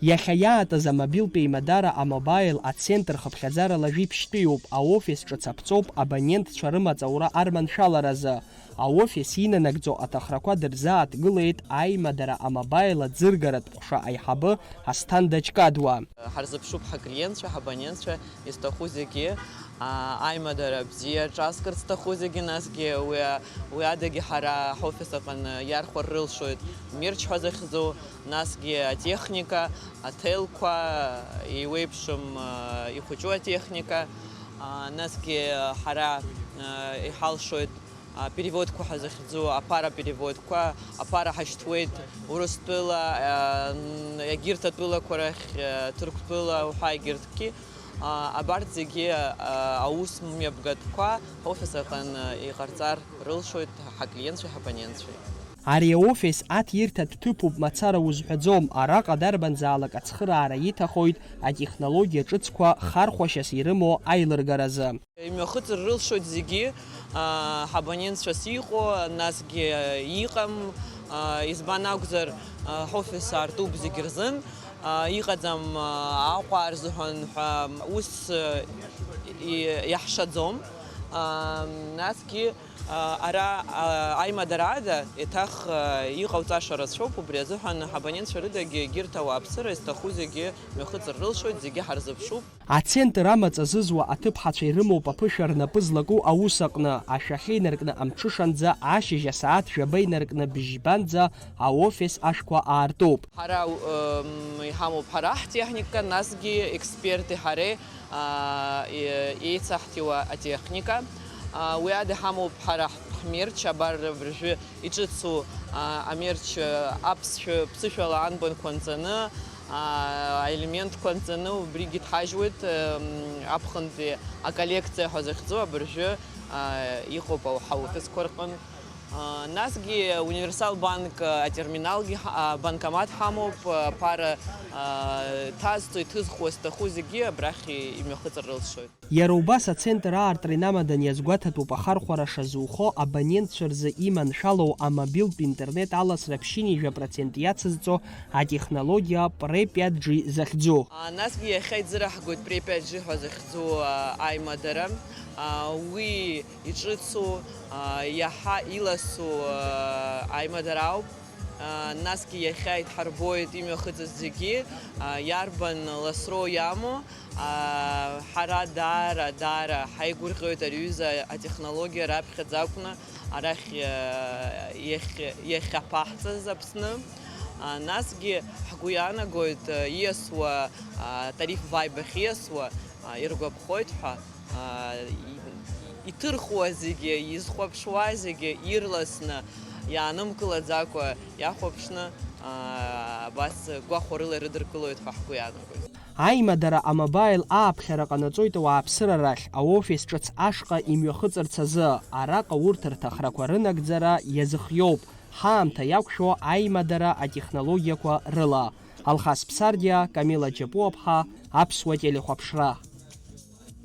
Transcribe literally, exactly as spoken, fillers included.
Иахьа иаатыз амобилтә еимадара А-Мобаил ацентр хыԥхьаӡарала жәиԥшьтәиуп, аофис ҿыц аԥҵоуп абонентцәа рымаҵ аура арманшәаларазы. Аофис инанагӡо аҭахрақәа дырзааҭгылеит аимадара А-Мобаил аӡыргаратә ҟәша аиҳабы Асҭанда Ҷкадуа. Ҳарзыԥшуп ҳаклиентцәа, ҳабонентцәа, изҭаху зегьы, а, аимадара бзиа ҿаскырц зҭаху зегьы, насгьы уи, уи адагьы ҳара ҳофис аҟны иархәар рылшоит мерч ҳәа захьӡу, насгьы атехника, аҭелқәа, еиуеиԥшым, а, ихәыҷу атехника, а, насгьы ҳара, а, иҳалшоит, а, переводқәа ҳәа захьӡу, аԥара переводқәа, аԥара ҳашьҭуеит Урыстәыла, а, н-, егьырҭ атәылақәа рахь, а, Ҭырқәтәыла уҳәа егьырҭгьы. А, абарҭ зегьы, а, аус мҩаԥгатәқәа ҳофис аҟны иҟарҵар рылшоит ҳаклиентцәеи ҳабонентцәеи. Ари аофис аҭирҭатә ҭыԥуп мацара узҳәаӡом, араҟа дарбанзаалак ацхыраара иҭахоит атехнологиа ҿыцқәа хархәашьас ирымоу аилыргаразы. Имҩахыҵыр рылшоит зегьы, а, ҳабонентцәас иҟоу, насгьы иҟам, а, избан акәзар, а, ҳофис аартуп зегь рзын, а, иҟаӡам, а, Аҟәа рзыҳәан ҳәа ус, а, и-, иаҳшаӡом. А, насгьы, а, ара, а, аимадара ада еиҭах, а, иҟауҵаша рацәоуп, убри азыҳәан ҳабонентцәа рыдагьы егьырҭ ауааԥсыра изҭаху зегьы мҩахыҵыр рылшоит, зегьы ҳарзыԥшуп. Ацентр амаҵ азызуа аҭыԥҳацәа ирымоуп аԥышәа рнапы злаку аус аҟны, ашәахьы инаркны амҽышанӡа ашьыжь асааҭ жәаба инаркны бжьбанӡа аофис ашәқәа аартуп. Ҳара, м, иҳамоуп ҳара ҳтехника, насгьы експертти ҳареи, а, е-, еицаҳҭиуа атехника. А, уи ада иҳамоуп ҳара ҳмерч, абар абыржәы иҿыцу, а, амерч, а, аԥсшәа, ԥсышәала анбанқәа нҵаны, а, аелементқәа нҵаны, убригьы дҳажьуеит, м, аԥхынтәи аколлекциа ҳәа захьӡу абыржәы, а, иҟоуп ау-, ҳауфесқәа рҟын. А, насгьы универсал банк, а, атерминалгьы ҳа-, а, банкомат ҳамоуп, а, ԥара, а, ҭазҵо, иҭызхуа зҭаху зегьы абрахь имҩахыҵыр рылшоит. Иара убас ацентр аартра инамадан иазгәаҭатәуп ахархәара шазухо абонентцәа рзы иманшәалоу амобилтә интернет аласра ԥшьынҩажәа процент иацызҵо атехнологиа Пре пять G захьӡу. А, насгьы иахьа иӡыраҳгоит Пре пять G ҳәа захьӡу, а, аимадара. А, уи иҿыцу, а, иаҳа иласу, а, аимадара ауп. А, насгьы иахьа идҳарбоит имҩахыҵыз зегьы, а, иарбан ласроу иамоу. А, ҳара даара, даара ҳаигәырӷьоит ари аҩыза атехнологиа раԥхьаӡа акәны арахь, а, иахь-, иахьаԥаҳҵаз Аԥсны. А, насгьы ҳгәы иаанагоит, а, ииасуа, а, тариф Vibe ахьиасуа, а, иргәаԥхоит ҳәа, а, и-, иҭырхуа зегьы, изхәаԥшуа зегьы ирласны, иаанымкылаӡакәа иахәаԥшны, а, абас гәахәарыла ирыдыркылоит ҳәа ҳгәы иаанагоит. Аимадара А-Мобаил ааԥхьара ҟанаҵоит ауааԥсыра рахь, аофис ҿыц ашҟа имҩахыҵырц азы. Араҟа урҭ рҭахрақәа рынагӡара иазыхиоуп, ҳаамҭа иақәшәо аимадара атехнологиақәа рыла. Алхас Ԥсардиа, Камила Џьапуаԥҳа, Аԥсуа телехәаԥшра.